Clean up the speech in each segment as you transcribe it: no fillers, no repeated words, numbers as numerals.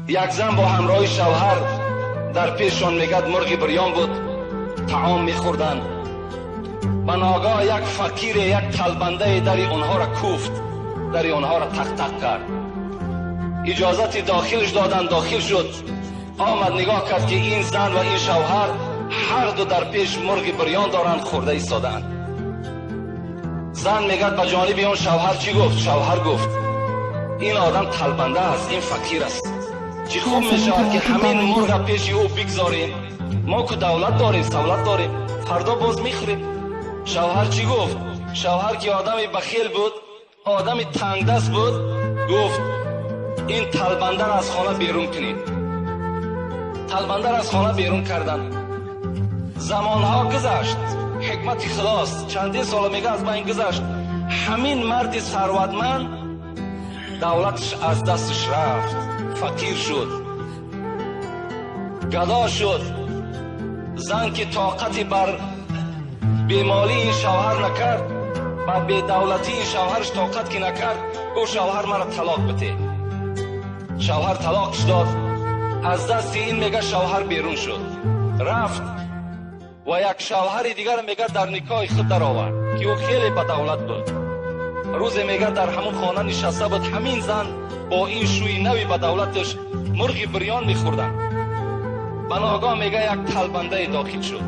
Як зан бо ҳамроҳи шавҳар дар пешшон, мегӯяд, мурғи бирён буд, таом мехӯрданд. Ба ногаҳ як фақире, як талбандае дари онҳоро куфт, дари онҳоро тақ-тақ кард. Иҷозати дохилш доданд, дохил шуд. Омад, нигоҳ кард, ки ин зан ва ин шавҳар ҳар ду дар пеш мурғи бирён доранд, хӯрда истодаанд. Зан, мегӯяд, ба ҷониби он шавҳар чӣ гуфт? Шавҳар гуфт: «Ин одам талбанда аст, ин фақир аст, чӣ хуб мешавад, ки ҳамин мурға пеши ӯ бигзорем. Мо ку давлат дорем, савлат дорем, фардо боз мехӯрем». Шавҳар чӣ гуфт? Шавҳар, ки одами бахил буд, одами тангдаст буд, гуфт: «Ин талбандаро аз хона берун кунед». Талбандаро аз хона берун карданд. Замонҳо гузашт, ҳикмати худост, чандин сола, мега, аз байн гузашт. Ҳамин марди сарватманд давлаташ аз дасташ рафт, фақир шуд, гадо шуд. Зан, ки тоқати бар бемолии ин шавҳар накард, ба бедавлатии ин шавҳараш тоқат ки накард, гуфт: «Шавҳар, маро талоқ бите». Шавҳар талоқш дод. Аз дасти ин, мега, шавҳар берун шуд, рафт ва як шавҳари дигар, мега, дар никоҳи худ даровард, ки ӯ хеле бадавлат буд. Рӯзе, мега, дар ҳамун хона нишаста буд ҳамин зан бо ин шӯи нави бадавлаташ, мурғи бирён мехӯрданд. Ба ногаҳ, мега, як талбандае дохил шуд.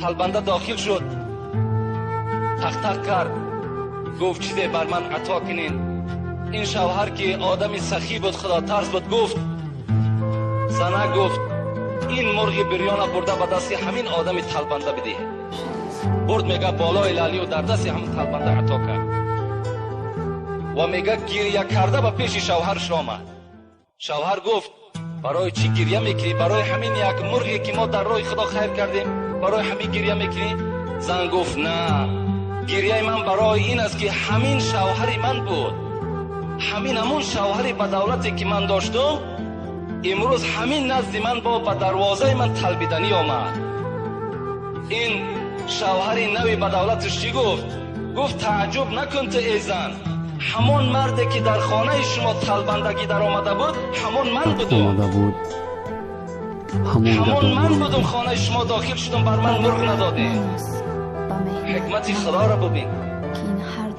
Талбанда дохил шуд, тақтақ кард, гуфт: «Чизе бар ман ато кунин». Ин шавҳар, ки одами сахӣ буд, худотарс буд, гуфт: «Зана, — гуфт, — ин мурғи бирёна бурда ба дасти ҳамин одами талбанда бидиҳ». Бурд, мега, болои лалию дар дасти ҳамин талбанда ато кард ва, мега, гиря карда ба пеши шавҳарш омад. Шавҳар гуфт: «Барои чӣ гиря мекунӣ? Барои ҳамин як мурғе, ки мо дар роҳи Худо хайр кардем, барои ҳамин гиря мекунӣ?» Зан гуфт: «На, гиряи ман барои ин аст, ки ҳамин шавҳари ман буд, ҳамин ҳамун шавҳари бадавлате, ки ман доштум, имрӯз ҳамин назди ман бо ба дарвозаи ман талбиданӣ омад». Ин шавҳари нави бадавлаташ чӣ гуфт? Гуфт: «Тааҷҷуб накун ту, эй зан, ҳамон марде, ки дар хонаи шумо талбандагӣ даромада буд, ҳамон ман будум». Омада буд ҳамон. Ҳамон ман будум, хонаи шумо дохил шудум, бар ман мурғ надодем. Ҳикмати Худоро бубин,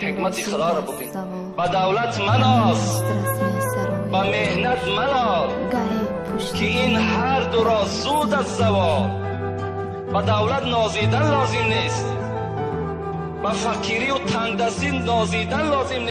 ҳикмати Худоро бубин. Ба давлат маноз, ба меҳнат манол, ки ин ҳар дуро зуд аз завол. Ба давлат нозидан лозим нест, ба фақирию тангдастӣ нозидан лозим.